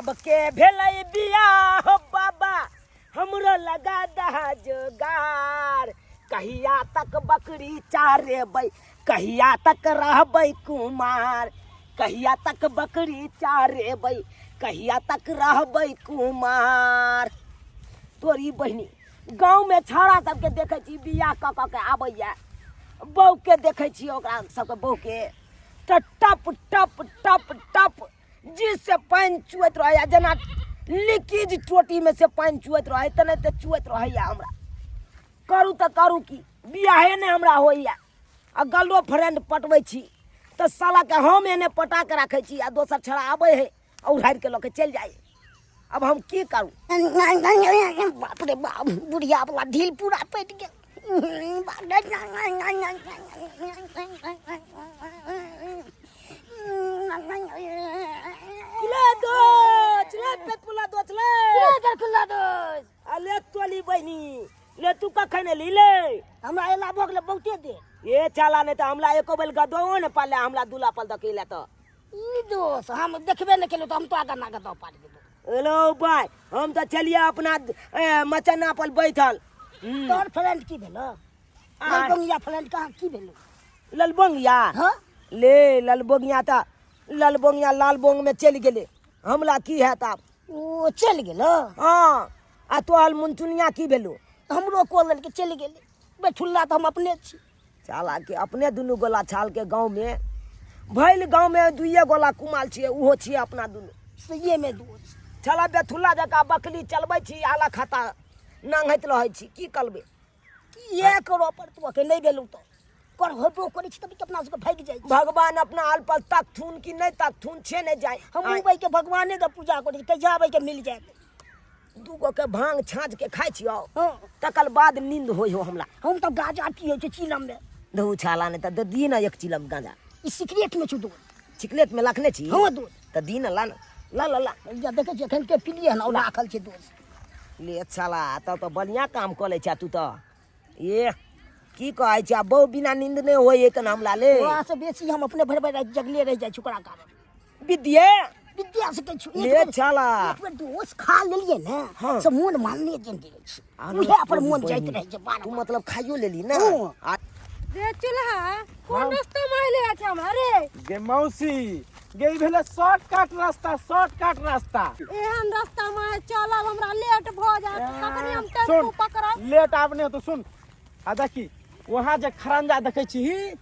सबके भेलै बियाह बाबा हमरो लगा दह जोगार कहिया तक बकरी चारेबै कहिया तक रहबै कुमार कहिया तक बकरी चारेबै कहिया तक रहबै कुमार। तोरी बहिनी गाँवमे छौड़ा सबके देखै छी बियाह कऽ कऽ के आबैया, बहूके देखै छी ओकरा सबके बहूके तऽ टप टप टप टप जी से पानि चुअैत रहैया, जेना लीकेज टोटीमे से पानि चुअैत रहै तेनाहिते चुअैत रहैया। हमरा करू तऽ करू की, बियाहे नहि हमरा होइया। आ गर्लो फ्रेंड पटबै छी तऽ सालाके हम एने पटा के राखै छी आ दोसर छौड़ा आबै है आ उड़ारि के लऽ के चलि जाइ। अब हम की करू? बाप रे बाप, बुढ़िया वाला ढील पूरा पटि गेल। ले दोच ले पेट पुला दोच ले ले खुला दोच। अले तोली बहिनी ले तू कखन एली ले? हमरा एला भऽ गेलै बहुते देर। ए चला नहीं तऽ हमरा एको बेल गदो ने पाले, हमरा दूला पल दकेला तऽ ई दोस हम देखबे नहि केलहुँ तऽ हम तो आगा नागा दऽ पारि देबो। हेलो भाई, हम तऽ चलिए अपना मचन्ना पर बैठल। तोहर फ्रेंड की भेलो? ललबंगिया फ्रेंड कहाँ की भेलो? ललबंगिया? हाँ। ले ललबंगिया तऽ ललबंगिया लालबोंग में चलि गेलै, हमरा की हैत आब? ओ चलि गेलो? हाँ। आ तोहर मुनचुनिया की भेलो? हमरो कऽ लेलकै, चलि गेलै। बैठुल्ला तऽ हम अपने छी। साला के अपने दुनू गोला छाल के गाँव में भैल, गाँव में दुइये गोला कुमाल छियै, ओहो छियै अपना दुनू। सहिए में दोस्त। छला बेथुल्ला जकाँ बकली चलबै छी, आला खाता नांघैत रहै छी, की करबै? किए करऽ पड़तौ? अखन नहि भेलौ तऽ कर होबो करै छी तभी अपना सबके भागि जाइ छी। भगवान अपना हाल पर तकथुन कि नहि तकथुन छे नहि जाय। हम उबै के भगवाने के पूजा करै छी, कहिया आबै के मिल जायत। दूगो के भांग छाँच के खाइ छियौ। हाँ। तकर बाद नींद होइ हो हमरा। हम तऽ गांजा पियै छी चिलम में। दहु छाला नहि तऽ दी ने एक चिलम गांजा। ई सिगरेट में छौ दोस्त। सिगरेट में रखने छी? हाँ दोस्त। तऽ दी ने, ला ने, ला ला ला। या देखै छी एखन के पिलियै हन, ओ राखल छै दोस्त। ले छाला, तब तऽ बढ़िआँ काम कऽ लै छै तू तऽ। ए की कहै छै, बहु बिना नींद नहि होइ है कन हमरा ले। ओकरा से बेसी हम अपने भरि भरि राति जगले रहि जाइ छी ओकरा कारण। विद्ये विद्या से कहै छी, ले छाला। एक बेर दोस्त खा लेलियै ने। हाँ। से मोन मानने जेन रहै छै। आरो उएह पर तोरी मोन जाइत बहिनी। रहै छै बार तू बार। मतलब खाइयो लेली ने? हाँ। आ रे चूल्हा, कोन रास्ता में अइले अछि हमरा रे? गे मौसी गे, ई भेलै शॉर्टकट रास्ता, शॉर्टकट रास्ता। एहन रास्ता में चलब हमरा लेट भऽ जायत, कखनी हम टेम्पू सुन, पकड़ब? लेट आब नहि हेतौ। सुन आ देखी, वहाँ जे खरंजा देखै छी,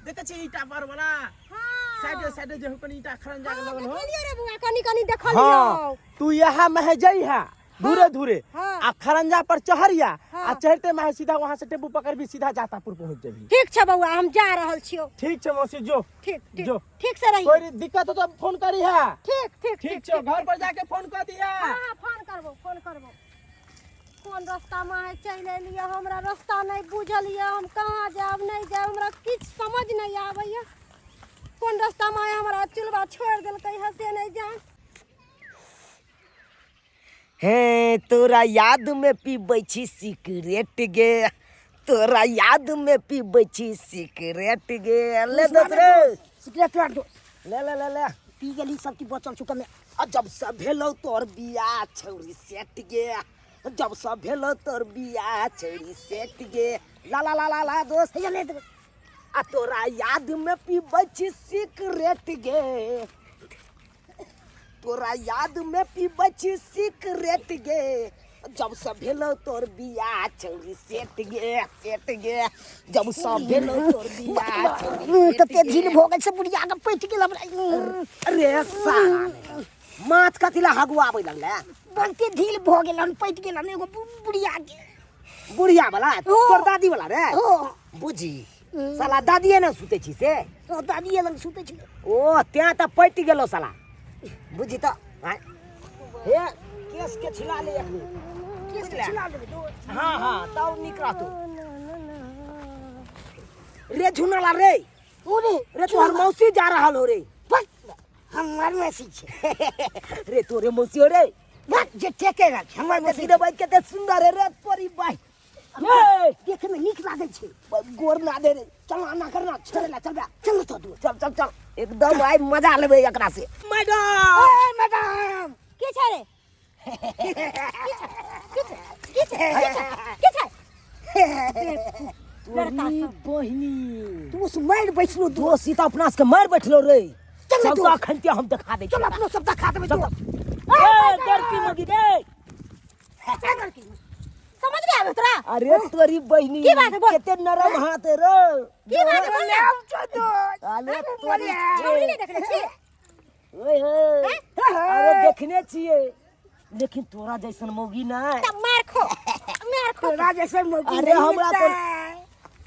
देखै छी ईटा पर वाला? हाँ। साइडे साइडे जे हो कनी ईटा खरंजा के हाँ, लगल हो। देखलियै रे बौआ, कनी कनी देखलियौ। हाँ, तू यहाँ में जई है धीरे धीरे। हाँ। आ खरंजा पर चढ़िया। हाँ। आ चढ़ते में सीधा वहां से टेम्पू पकड़ भी सीधा जातापुर पहुंच जेबी। ठीक छै बौआ, हम जा रहल छियौ। ठीक छै मौसी, जो। ठीक, ठीक। जो। ठीक से रही। कोई दिक्कत हो तो फोन करी है। ठीक ठीक। ठीक छै, घर पर जाके फोन कर दिया। हाँ हाँ, फोन करबो, फोन करबो। कोन रास्ता में है चलि एलियै, हमरा रास्ता नहि बुझल यऽ, हम कहाँ जायब नहि जायब हमरा किछु समझ नहि आबैया। कोन रास्ता में हमरा चुलबा छोड़ि देलकै हँ से नहि जान। हे तोरा याद में पीबै छी सिगरेट गे, तोरा याद में पीबै छी सिगरेट गे। ले दोस्त रे। सिगरेट राख दोस्त। ले ले ले ले। पी गेली सब की बचल छौ कमे। आ जब से भेलौ तोर बियाह छौरी सेट गे, जब से भेलौ तोर बियाह छौरी सेट गे। ला ला ला ला ला दोस्त। हैया ले देबै। आ तोरा याद में पीबै छी सिगरेट गे, तोरा याद में पीबै छी सिगरेट गे, जब से भेलौ तोर बियाह छौरी सेट गे, सेट गे, जब से भेलौ तोर बियाह छौरी सेट कते गे। ढील भऽ गेल से बुढ़िया के पटि गेल हमरा। अरे साला, माथ कथी ला हगुआबै लगले? बहुते ढील भऽ गेल हन, पटि गेल हन एगो बुढ़िया के। बुढ़िया वाला? तोर दादी वाला रे? हो। बुझी साला दादिये ने सुते छी से? ओ दादिये लग सुते छी। ओ तें तऽ पटि गेलो साला। बुझी तऽ आँय। हे केस के छिला ले अखनी। केस के छिला लेबै दोस्त। हाँ हाँ, तब नीक रहतौ। रे झुनाला रे। ओ रे। रे तोहर मौसी जा रहल हो रे। बस हमर मौसी छै। रे तोरे मौसी हो रे। बस जे ठेके रख हमर मौसी। देखी रे भाई, कते सुंदर है रे तोरी भाई। ये देखे में नीक लागै छै। गोर ना दे रे, चल ना करना, छोड़े ला, चल बे। चल तो दू। चल चल चल, एकदम आइ मजा लेबै एकरा से। मैडम, ए मैडम, की छै रे? की छै? की छै? की छै? की छै? लड़का तोरी सब। बहिनी, तू से मारि बैसलो। दोस्त, ई तऽ अपना सबके मारि बैठलो रे। चल चल दोस्त। तऽ अखन ते हम देखा दै चल, अपनो सब देखा देबै। चल। दोस्त। ए लड़की मगी रे, समझ नहीं आवे तोरा? अरे तोरी बहिनी, की बात है, बोल। कते नरम हाथ है रे। की बात है, बोल ना। अरे तोरी, छौड़ी नहीं देखने छी? ओए होए, अरे देखने छियै, लेकिन तोरा जैसन मौगी नहि। तब मार खो, मार खो। तोरा जैसे मौगी अरे नहीं हमरा मिलतै।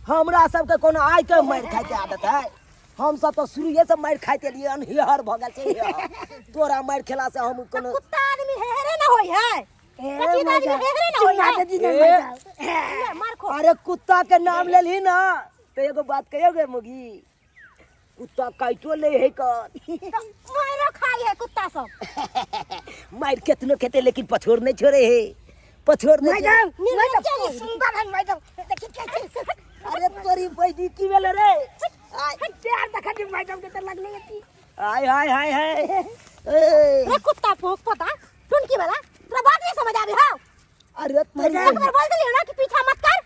हमरा सबके कोनो आइ के मारि खाइके आदत है? हम सब तऽ शुरुए से मारि खाइत एलियै, अनहियर भऽ गेल छै। तोरा मारि खेला से हम कोनो कुत्ता आदमी हेरे ना होई है। ए, कथी आदमी मैडम, हेरे ना होई चुम्मा है। दे दी ना। ए। मैडम। ले, मार खो। अरे कुत्ता के नाम लेलही ना तऽ एगो बात कहियो गे मुगी, कुत्ता काटो ले है कर। मारो खाई है कुत्ता सब। मारि केतनो खेते, लेकिन पछोर नहीं छोड़े है, पछोर नहीं छोड़े। मैडम, मैडम, निर्लज्ज। की सुंदर है मैडम, देखी कैसे। अरे तोरी बहिनी, की भेल रे? आय। प्यार देखा दी मैडम के तऽ लगले की। हाय हाय हाय हाय, ए। रे कुत्ता भोग पता टुनकी वाला, तोरा बात नहीं समझ आवे? हां। अरे तोरी एक बार बोल देलियो ना कि पीछा मत कर।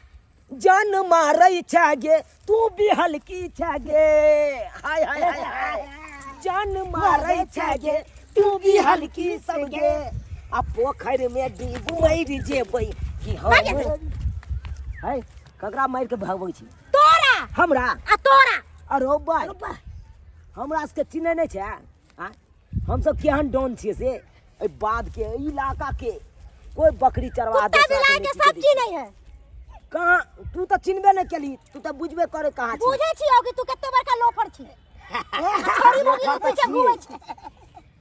जान मारै छागे, तू भी हल्की छागे। हाय हाय हाय हाय, जान मारै छागे, तू भी हल्की सबगे। आ पोखरि में डूब मरि जेबै कि हम है। ककरा मारि के भगबै छी? तोरा। हमरा? आ तोरा। अरे बाय, हमरा सबके चिन्है नहि छै? आँय, हमसब केहन डॉन छियै से एहि बाध के, एहि इलाका के कोई बकरी चरवा कुत्ता दोसरा के बिलाई नहि के चिन्है सब छै। चिन्है है। कहाँ? तू तऽ चिन्हबे नहि केलही, तू तऽ बुझबे करे कहाँ छी। बुझै छियौ कि तू कते बड़का लोफर छी, छोरी मुगी के लोफर तऽ पीछे घूमै छी।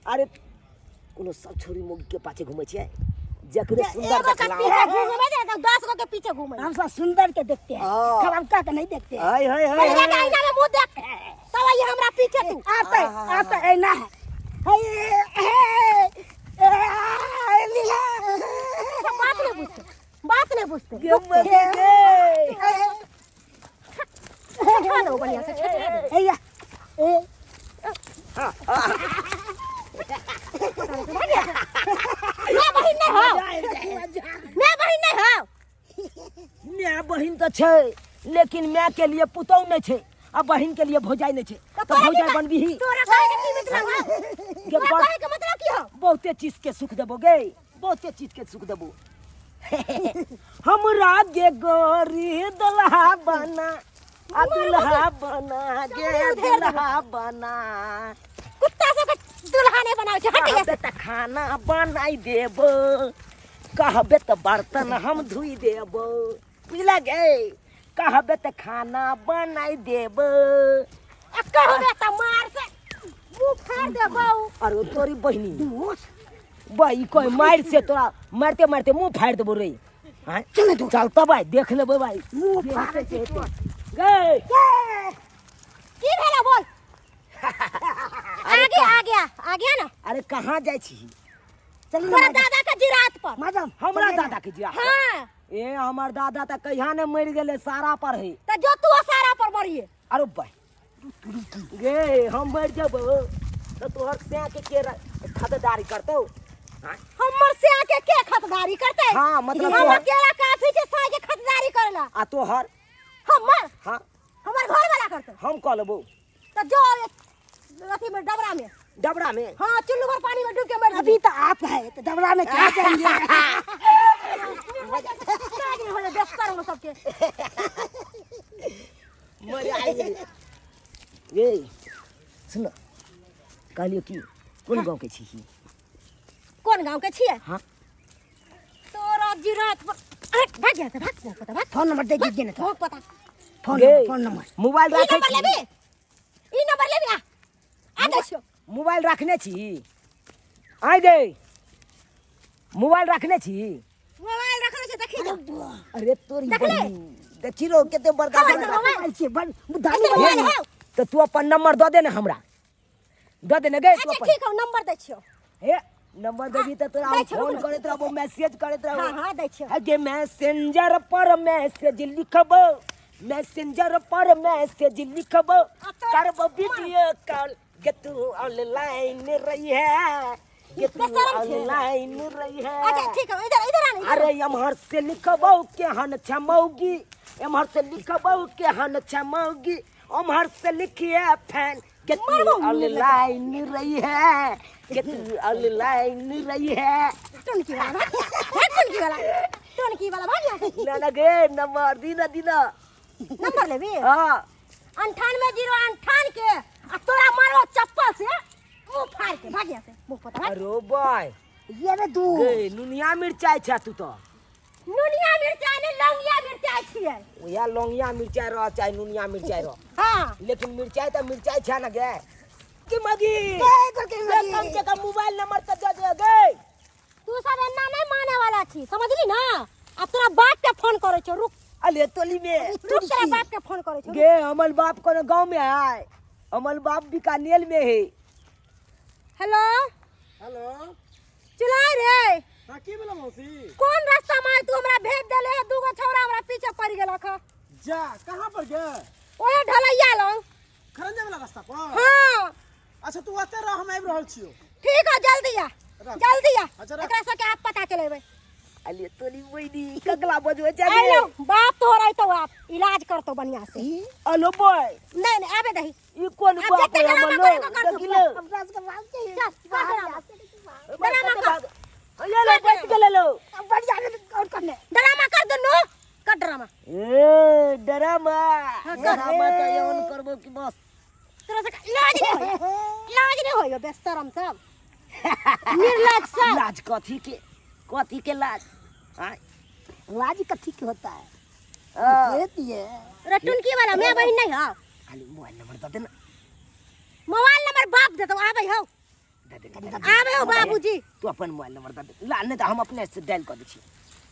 अरे कोनो सब छोरी मुगी के पाछे घूमै छियै? जकरे सुंदर एगो के देखला पीछे घूमे जे तऽ 10 गो के पीछे घूमे। हम सब सुंदर के देखते हैं, हाँ। खराबका के नहीं देखते हैं। हाय हाय हाय। पहिले जाके आईना में मुंह देख, तब आइए हमरा पीछे तू। आप तो, आप तो ऐना है। हे, हे, ए, लीला। सब बात नहीं बुझते, बात नहीं बुझते। गे मगे गे। छठा दो बढ़िया से, छठा दो। ए, या, ए, मैं बहिन नहीं हो, मैं बहिन नहीं हो। My बहिन तऽ छै, लेकिन my के लिए पुतहु नहि छै आ बहिन के लिए भौजाइ नहि छै, तऽ भौजाइ बनबिही? तोरा कहे के की मतलब हो? गे तोरा कहे के मतलब की हो? बहुते चीज के सुख देबो गे, बहुते चीज के सुख देबो। हमरा गे गोरी दुल्हा बना, आ दुल्हा बना गे, दुल्हा बना। कुत्ता सब के दुल्हा नहीं बनावे छै, हट। कहबे तऽ खाना बनाइ देबो, कहबे तऽ बर्तन हम धोइ देबो, बुझला गे? कहबे तऽ खाना बनाइ देबो। आ कहबे त मार से मुंह फाड़ देबौ। अरे तोरी बहिनी, दोस्त। बाई कोई मार से तोरा मारते मारते मुंह फाड़ देबो रे। हाँ चल दो। चल तो भाई, देख लेबो भाई। मुंह फाड़े छै तोर। गे। की भेला बोल? आ गया, आ गया, आ गया ना। अरे कहाँ जाइ छी? चल। तोरा दादा के जिरात पर। मैडम। हमरा दादा के जिया? हाँ। ए, हमर दादा तऽ कहिया ने मरि गेलै, सारा पर है। त जो तू सारा पर मरिए। अरे भाई गे, हम मरि जेबो तऽ तोहर सैं के के खतदारी करतौ? हाँ? हमर से आके के खतदारी करते? हाँ, मतलब हम अकेला काफी छै साय के खतदारी करेला। आ तोहर? हमर? हाँ। हमर घर वाला करते। हम कऽ लेबो। त जो अथी में, डबरा में। डबरा में? हाँ, चुल्लू भर पानी में डूब के मर। अभी तो आप है तो दबरा में क्या जाएंगे? जेबी हो बेस्तर हम सबके। मर आई गे। सुन, कहलियो की कोन गाँव के छी? कोन गांव के छियै? हाँ। तोरा जिरात पर, अरे भाग जा, भाग भाग पता, भाग। फोन नंबर दे दीजिए ना तो। भाग पता। फोन गे, नंबर, फोन नंबर। मोबाइल ई राखै नंबर छी? लेबी? ई नंबर लेबी? आ आ देखियो। मोबाइल रखने छी? आइ गे, मोबाइल रखने छी? मोबाइल रखने छै, देखी जो। अरे तोरी देखले? बहिन, देखी रो कते बड़का हाँ, बड़का मोबाइल। मोबाइल से बड़ अच्छा, दारू। मोबाइल है। तऽ तू अपन नंबर दऽ दे ने हमरा, दऽ दे ने गे तू अच्छा अपन। ठीक हौ, नंबर दै छियौ। हे। नंबर देबी तऽ तोरा दै हम छियौ, फोन रुक। करैत रहबो, मैसेज करैत रहबो। हाँ हाँ, दै छियौ। अगे मैसेंजर पर मैसेज लिखबो, मैसेंजर पर मैसेज लिखबो, करबो वीडियो कॉल गे, तू ऑनलाइन रही है गे, तू बेशरम छै। ऑनलाइन रही है। अच्छा ठीक है, इधर इधर आने। अरे एम्हर से लिखबो केहन छमौगी, एम्हर से लिखबो केहन छमौगी, ओम्हर से लिखिए फैन के, तू मरबो मुँह लगा। ऑनलाइन रही है के, तू ऑनलाइन रही है। टोनकी वाला भाग, भाग टोनकी वाला, टोनकी वाला भाग यहाँ से। ना लगे नंबर दीना दीना। नंबर लेबी? हाँ। 98 0 98 के आ तोरा मारबो चप्पल से मुंह फाड़ के, भाग यहाँ से, मुंह पर भाग। अरे बॉय। ये रे दू। गे नुनिया मिरचाई छै तू तो। नुनिया मिरचाई नहीं, लौंगिया मिरचाई छियै। वएह लौंगिया मिरचाई रह चाहे नुनिया मिरचाई रह। हाँ। लेकिन मिरचाई तऽ मिरचाई छै ना गे। की मगी? के करके गे, मगी? कम से कम मोबाइल नंबर तऽ दे दे गे। तू सब एना नहीं माने वाला छी, समझली ना? अब तोरा बाप के फोन करे छौ, रुक। अले तोली में। रुक, तोरा बाप के फोन करे छौ। गे हमर बाप कोनो गांव में है, हमर बाप बीकानेर में है। हेलो। हेलो। चुलाई रे। हाँ, की भेलो मौसी? कोन रास्ता में तू हमरा भेज देले है? दूगो छौड़ा हमरा पीछे पड़ गेलक ह। जा, कहाँ पर गे? ओहे ढलैया लंग। खरंजा वाला रास्ता पर? हाँ। अच्छा, तू ओते रह, हम आबि रहल छियौ। ठीक है, जल्दी आ। रख। जल्दी आ। अच्छा, रख। एकरा सबके आप पता चलेबै। अले तोली बहिनी कगला बजबै छै। आइलो बाप तोहर अइतौ, आप इलाज करतौ बढ़िया से। अलो बॉय। नहीं नहीं, आबे दही। ई कोन आब बाप जते है ड्रामा हमर? करे के कर। देखी लो। अपना सबके बाप के। चल, कर ड्रामा। ड्रामा कर। अरे लो, बैठ गेल लो। बढ़िया और करने। ड्रामा कर दुनू, कर ड्रामा। ए ड्रामा। हाँ, कर। ड्रामा तऽ एहन करबो कि बस। तोरा सबके लाज नहीं होइयो, लाज नहीं होइयो? बेशरम सब, निर्लज सब। लाज कथी के, कथी के लाज? आय। लाज कथी के होता है? हाँ। दे दिए। रे टुनकी वाला, मैं बहिन नहीं हो। खाली मोबाइल नंबर दे देना। मोबाइल नंबर बाप देतो, आबै हो। दे दे, दे दे। आबै हो बाबूजी। तू अपन मोबाइल नंबर दे दे ला, नहीं तो हम अपने से डायल कर दै छियै।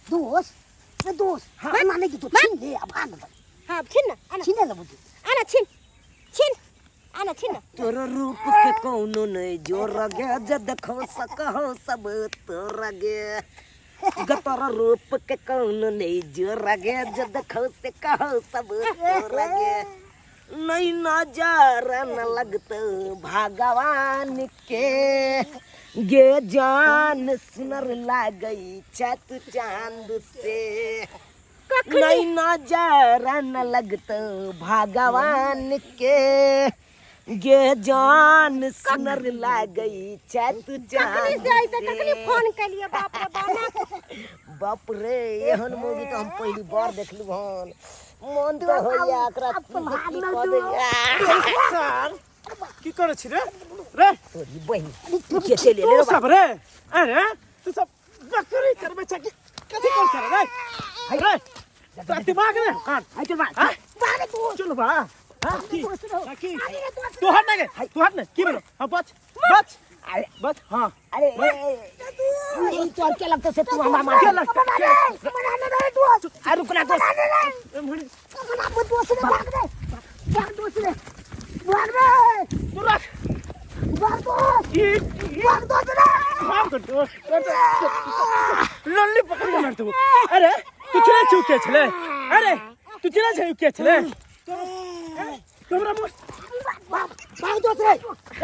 दोस्त रे दोस्त। हाँ। माने कि तू छीन ले आ भाग बे। हाँ, छीन ना, आना। छीने ले बुझी। आना, छीन छीन, आना, छीन ना। तोर रूप के कौनो नहीं जोर गे, जे देखो सकहो सब तोर गे। तोर रूप के कौनो नहीं जोर गे, जे देखो से कहो सब तोर गे। नहीं नजर न लगत भगवान के गे, जान सुनर लागई छत चांद से। नहीं नजर न लगत भगवान के गे, जान सुनर लागई छत कखनी चांद से ऐसे कखनी से। फोन केलिए, बाप रे बाप। बाप रे, एहन मूवी तो हम पहली बार देखलु हन। मन तो होइया एकरा अब की से भाग की ना कऽ तू। दैया। सर, की करै छी रे रे? तोरी बहिन के चलि एलै तू रे। सब रे, अरे तू सब बकरी करबै छै कि कथी कर छै रे रे? तोरा दिमाग ने कान। हाय, चल बा। हाँ? बारे दोस्त। चल बा। हाँ, की? दोस्त रहो। हाँ, की? अरे दोस्त। तू हट ना गे, तू हट ना। की भेलो? हाँ, बच बच। अरे। बच, हाँ। अरे ए, ई तोर के लगतौ से तू हमरा मार? के लगतौ? मना रे दोस्त। आ, रुक ना दोस्त। ए, मुड़ी। मना दोस्त रे, भाग रे, भाग दोस्त रे, भाग रे। तू रख। भाग दोस्त। ई भाग दोस्त रे। भाग दोस्त, लल्ली पकड़ के मारतौ। अरे तू चले छु के छले? अरे तू चले छु के छले? तोरा मुस भाग भाग दोस्त रे,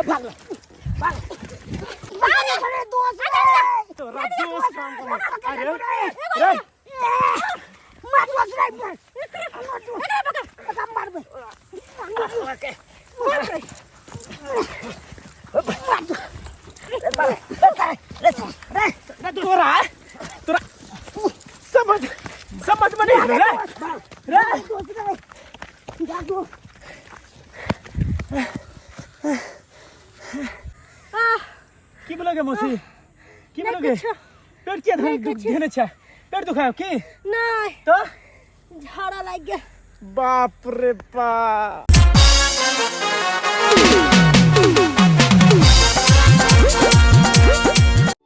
भाग ले। भाग रे दोस्त रे। तोरा दोस्त काम कर। अरे रे। मार दोस्त रे, मार मार मार। मार रे रे रे। तोरा तोरा समझ समझ में नहीं रे रे। दोस्त रे, भाग दोस्त। आह। की बोलोगे मौसी, की नहीं। बोलोगे? कुछो। पेट किया नहीं कुछो। धेने छै? पेट दुखायो की? नहीं। तो? झाड़ा लागि गेल। बाप रे बाप।